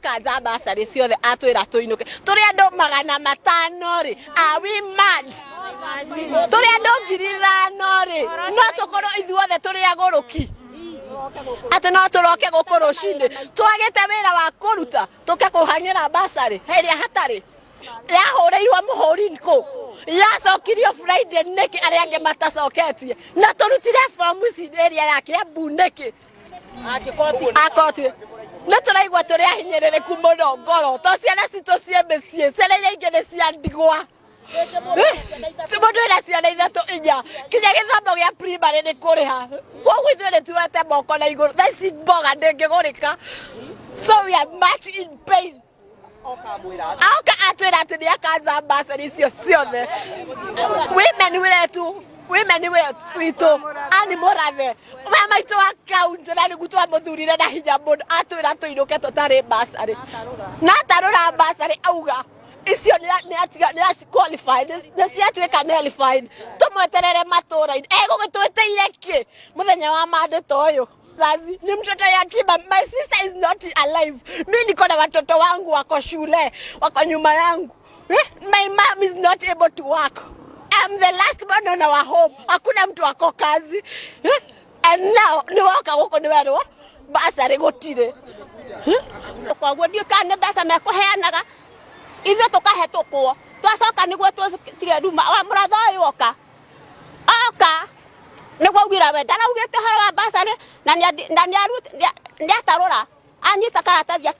akanja bursary ciothe, atwĩra tũinũke tũrĩ andũ 500 rĩ. Are we mad? Tũrĩ andũ 5,000 rĩ, no tũkorwo ithuothe tũrĩ agũrũki atĩ no tũroke gũkũ rũcinĩ twagĩte wĩra wa kũruta, tũke kũhang'ĩra bursary ĩrĩa hatarĩ yahũrĩirwo mũhũri kũ yacokirio Friday nĩkĩ, arĩa angĩ matacoketie, na tũrutire fomu ici ĩrĩa ya Kĩambu nĩkĩ? Akoti nĩ tũraigua tũrĩ ahinyĩrĩrĩku mũno ngoro to ciana citũ ciĩ mĩciĩ, ciana iria ingĩ nĩ cia ndigwa. Mũndũ ena ciana ithatũ, inya, kinya gĩthomo gĩa primary nĩ kũrĩha. Koguo ithuĩ nĩ tuoete moko na igũrũ. Thaa ici mboga ndĩngĩgũrĩka, so we are much in pain. Aoka atwĩra atĩ nĩ akanja bursary icio ciothe. Women wetu, women witũ ani mũrathe we maitũ wa kaunti, na nĩguo twamũthurire na hinya mũno, atwĩra tũinũke tũtarĩ bursary na atarũra bursary, auga icio nĩ nĩ qualified, nĩ ciatuĩka nullified, tũmweterere matũra-inĩ. Egũgĩtwĩtĩire kĩ mũthenya wa mandĩto ũyũ? Mzazi ni mtoto yatima. My sister is not alive. Mi niko na watoto wangu wako shule, wako nyuma yangu. Eh? My mom is not able to work. I'm the last one on our home. Hakuna mtu ako kazi. Eh? And now nĩ woka gũkũ nĩ werwo bursary gũtirĩ. Koguo ndiũ kana nĩ mbeca mekũheanaga, ithuĩ tũkahetũkwo, twacoka nĩguo tũtige ruma wa mũratha ũyũ oka oka nĩguo augire we ndaraugĩte ũhoro wa bursary na nĩatarũra anyita karatathi.